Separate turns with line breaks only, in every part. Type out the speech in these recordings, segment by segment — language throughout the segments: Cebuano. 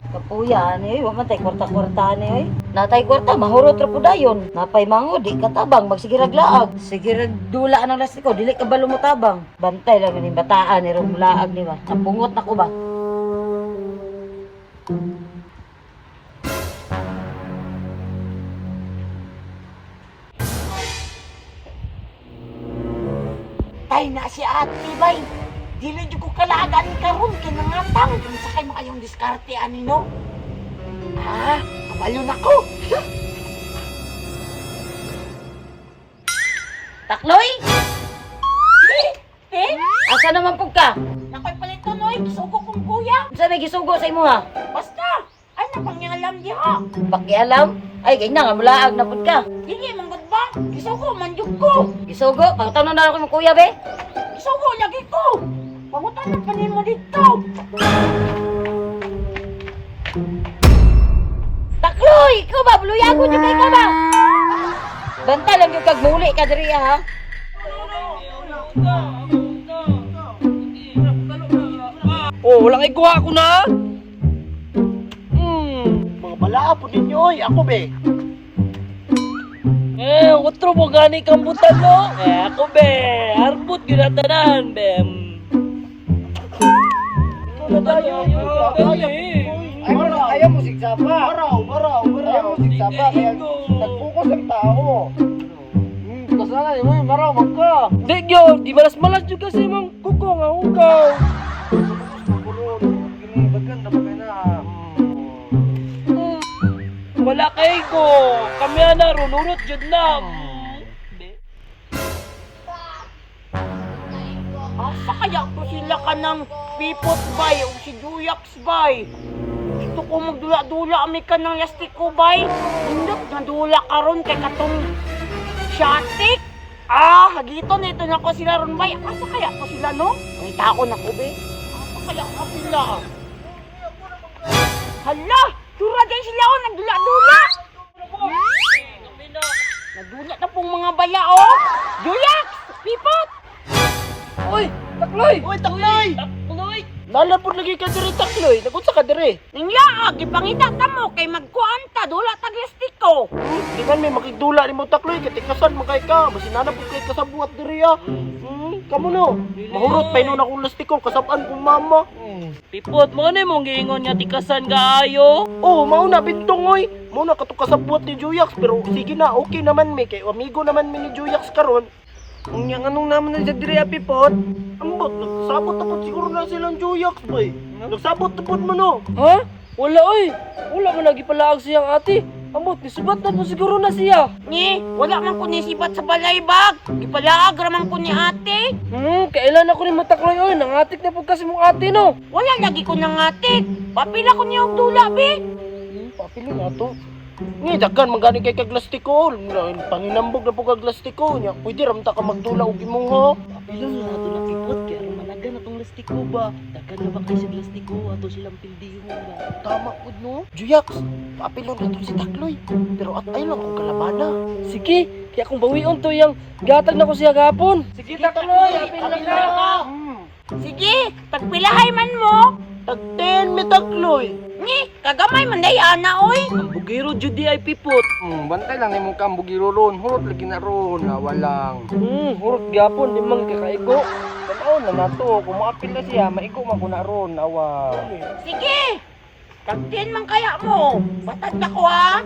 Kapuya ani, wa man tay kwarta-kwarta ani oy. Natay kwarta mahurot ra pud dayon. Napay mango di katabang magsigirag laag. Sigirag dula ang lastiko dili ka balo mo tabang. Bantay lang ni bataan ni rong laag ni ba. Napungot na ko ba.
Tay na si ate bay. Dili jud ko kalaagan karon kay nangatang unsa kay maayong diskarte ani no? Ah, kabalo na ko.
Takloy!
Eh,
Asa naman pud ka?
nakoy paliton oy, gisugo kong kuya.
Unsa may gisugo sa imo ha?
Basta, ay napangyalam diha.
Pakialam? Ay kay na nga mulaag na pud ka.
Dili man gud ba? Gisugo man jud ko.
Gisugo, pangutanon na ako mo kuya be.
Gisugo lagi ko. Pangutan na pa nimo dito.
Takloy, ikaw ba buluyagon jud kay ka ba? Banta lang yung kag muli ka diri ha.
Oh, wala kay kuha ko na. Hmm.
Mga balaa po ninyo, oy. Ako be.
Eh, otro mo gani kang butan no? Eh, ako be. Arbot gyud na tanan be.
Ayaw mo sigsapa. Araw, araw, araw. Ayaw mo sigsapa. Kaya nag-focus ang tao. Kasalanan mo, maraw man ka.
Di gyud, di malas-malas jud kasi mong kuko nga hukaw.
Bagan na bagay na.
Wala kay ko. Kami ana runurot jud na. Be.
Asa kaya ko sila kanang pipot bay o si Duyax bay? Gusto ko magdula-dula ami ka ng lastiko bay. Indot na dula karon kay katong shatik. Ah, hagito nito na ko sila ron bay. Asa kaya ko sila no? Ang tao na ko be. Asa kaya ko sila? Hala, tura din sila oh, nagdula-dula. Nagdula na pong mga bala oh. Duyax, pipot.
Uy, takloy.
Uy, takloy!
Takloy.
Nalapod lagi ka diri, takloy. Nagunsa ka diri.
Nanglaag, ipangita ta mo kay magkuan ta, dula tag lastiko.
Di man may makigdula ni mo takloy. Katikasan man kay ka. Basin na po kay kasabuat diri ah. Kamo no. Mahurot pa inon akong lastiko. Kasabaan kong mama.
Pipot mo ni mong giingon nga tikasan kaayo.
Oh, mauna bintong oy. Mauna kato kasabwat ni Juyax pero sige na, okay naman mi kay amigo naman mi ni Juyax karon. Unya nganong naman na siya diri apipot? Ambot, nagsabot na pod siguro na silang Juyax boy. Nagsabot na pod mo no.
Ha? Wala oy. Wala man nagipalaag siyang ate. Amot, nisubat na po siguro na siya.
Ni, wala man ko ni sibat sa balay bag. Gipalaag ra man ko ni ate.
Kailan ako ni matakloy oy. Nangatik na po kasi mong ate no.
Wala lagi ko nangatik. Papila ko niya og dula be.
Papilo na to. Ni daghan man gani kay kaglastiko. Panginambog na po kaglastiko nya. Pwede ra man ta ka magdula og imong ha.
Pilo na nato na pipot kay aron managan na tong lastiko ba. Daghan na ba kay sa lastiko ato silang pildihon ba.
Tama pud no. Juyax, papilo na to si Takloy. Pero at ay lang kung kalabana.
Sige, kaya kung bawion to yang gatag na ko siya gapon. Sige takloy, apil na ka.
Sige, tagpilahay man mo.
Tag 10 mi Takloy.
Ni, kagamay man day ana oy.
Ang bugiro jud di ay pipot.
Bantay lang imong kambugiro ron, hurot lagi na ron, walang.
Hurot gyapon di man kakaigo.
Tanaw na nato, kung maapil na siya, maigo man ko na ron, awa.
Sige. Tagtin man kaya mo. Batad na ko ha.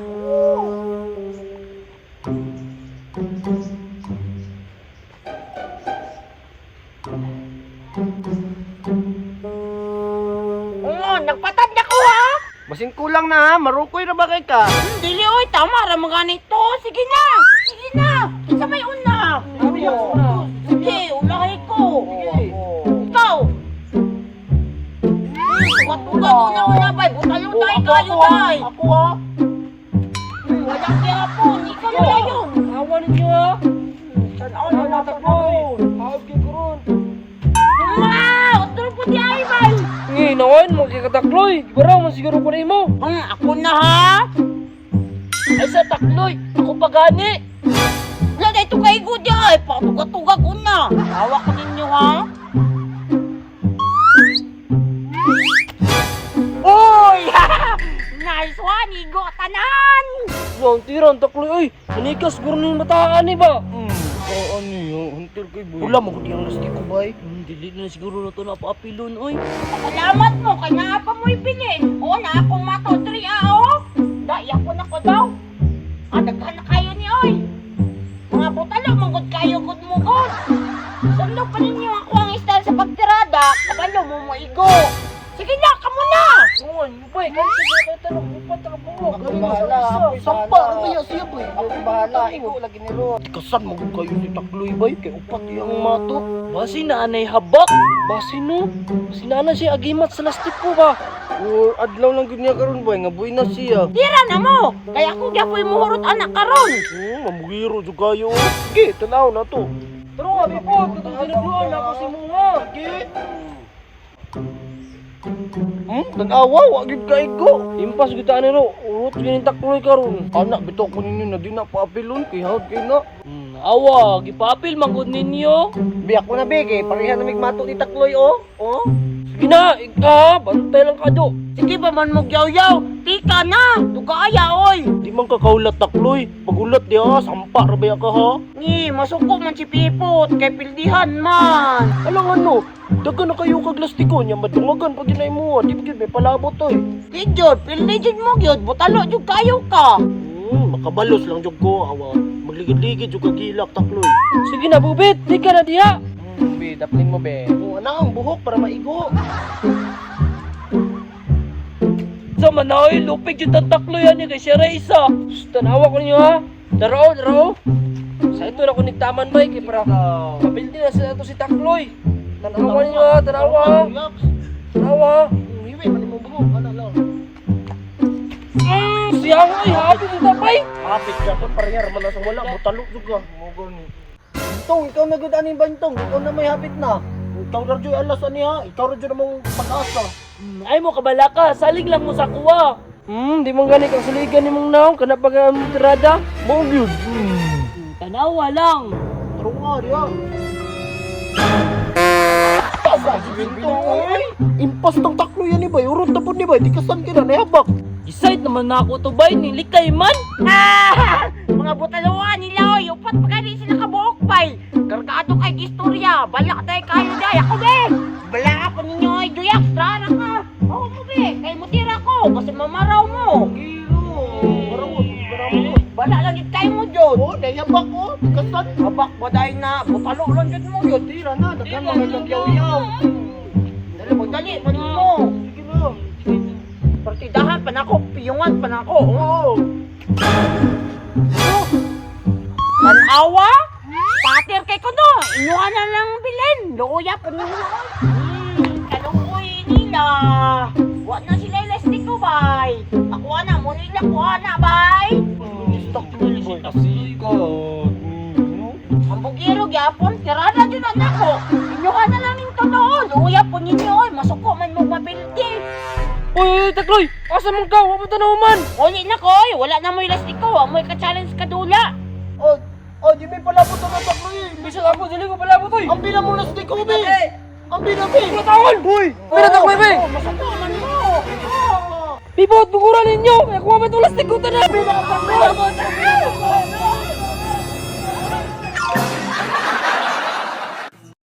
Oo, nagpatad na ko ha.
Basin kulang na ha, marukoy ra ba kay ka?
Dili oy, tama ra mga nito. Sige na. Sige na. Kinsa may una? Sige, ulahi ko. Ikaw. Watuga una wala bay, butalo tay kayo tay.
Ako ha.
Wala kaya po, ikaw na yun.
Awa ninyo ha.
Tanaw na
Awa takloy. Haog gyud ko ron.
Wow, otro po di ay bay.
Ngi, nawain mo kay katakloy. Gibaraw man siguro ko nimo.
Ako na ha.
Ay sa takloy, ako pa gani.
Wala na ito kay good ay, patuga-tuga ko na. Awa ko ninyo ha.
Ang tira, ang takloy oy. Manikas siguro ni mataan ni ba?
Oo, ano yun? Hunter kay boy. Wala mo kung ang lastiko bay.
Dili na siguro na to napaapilon oy.
Salamat mo kay naa pa mo'y bilin. O na akong mato 3 ah oh. Daya ko na ko daw. Ah, daghan na kayo ni oy. Mga butalo manggod kayo gud mo gud. Sundo pa ninyo ako ang style sa pagtirada, kabalo mo moigo. Sige na, kamo na.
Ngon, bay, kanto ba kayo tanong upat ka buo.
Ako bahala, ako
Sampa ra ba ya siya bay?
Ako bahala, ikaw lagi ni Ro.
Tikasan mo kung kayo si Takloy bay kay upat iyang mato.
Basi na anay habak.
Basi no. Basi na na siya agimat sa lastiko ba.
Or adlaw lang gud niya karon bay nga buhi na siya.
Tira na mo. Kaya ako gyapoy muhurot anak karon.
Mamugiro jud kayo. Sige, tanaw na to.
Taro nga, Pipot, katong sinugluan ako si Munga.
Sige. Tanawa wa gyud kaigo.
Impas gyud ani ro, urot gyud ning takloy karon.
Anak bitaw ko ninyo na di na paapilon kay hawd kay na.
Awa, gipaapil man gud ninyo.
Bi ako na bi kay pareha na migmato ni Takloy oh. Oh.
Sige na, ika, bantay lang ka do.
Sige pa man mo yaw-yaw. Tika na, dugaya oy.
Di man ka kaulat Takloy. Pagulat diha sampa ra ba ka ha?
Ni, masuko man si Pipot kay pildihan man.
Alang ano, daga na kayo kag lastiko nya madungagan pag ginay mo, di gyud may palabot oy.
Di jud, pildi jud mo gyud, butalo jud kayo ka.
Makabalos lang jud ko awa. Magligid-ligid jud kag gilak Takloy.
Sige na, Bubit, di ka na diha.
Bi, daplin mo be.
Oh, ana ang buhok para maigo.
Sa manaoy lupig jud ang takloy ani kay siya ra isa.
Shh, tanawa ko ninyo ha. Daro, daro. Sa ito na ko nigtaman bay kay para mapildi na sa ato si Takloy. Tanawa ninyo ha, tanawa ha.
Relax.
Tanawa.
Hiwi man imong buhok ana lang.
Siya oy, happy dito bay.
Hapit gyapon parehar man na sa wala butalo jud ka. Mo gani.
Tong, ikaw na gud aning bantong, ikaw na may hapit na.
Ikaw ra jud alas ani ha, ikaw ra jud among pag-asa.
Ay mo kabalaka, salig lang mo sa kuwa.
Di man gani kang suligan nimong naong kana pag ang tirada.
Mo gyud.
Tanawa lang.
Taro nga diha. Pasa si Bintong oy. Impas tang taklo yan ni bay, urot na pud ni bay, tikasan ka na nahabak.
Decide naman na ako to bay, nilikay man.
Ah! Mga butaloan nila oy, upat pa gani sila kabuok bay. Kargado kay istorya, balak day kayo day. Ako be. Balak ako ninyo oy, duyak rara ka. Oo mo be, kay mutira ko kasi mamaraw mo.
Giro. Maraw, maraw.
Bala lang jud kayo mo jud.
Oh, nahabak oh, tikasan.
Habak ba dahil na butalo lang jud mo jud.
Tira na, daghan mga nagyaw-yaw.
Dali mo dali man mo.
Sige na.
Partidahan pa nako, piyungan pa nako.
Oo.
Tanawa? Pater kay kuno, inyuha na lang bilin. Luya po ninyo. Kaluoy nila. Wa na sila elastiko bay. Ako ana mo nila kuha na bay.
Stock tuloy bay. Sikat.
Ang bugiro gyapon, tirada jud na nako. Inyuha na lang ning totoo. Luya po ninyo oy, masuko man mo mapildi.
Uy, uy, Takloy, asa man ka? Wa mo tanaw man.
Uli na ko oy, wala na mo elastiko, wa mo'y ka-challenge kadula.
Oh, oh, di may palabot ang takloy.
Bisag ako dili ko palabot oy.
Ang bina mo na sa ko, be. Ang bina, be.
Tawon. Uy, mira Takloy bay.
Oh, masuko man mo. Oh.
Pipot, bukuran ninyo. Kaya kuha ba itong lastik ko tanan?
Masuko.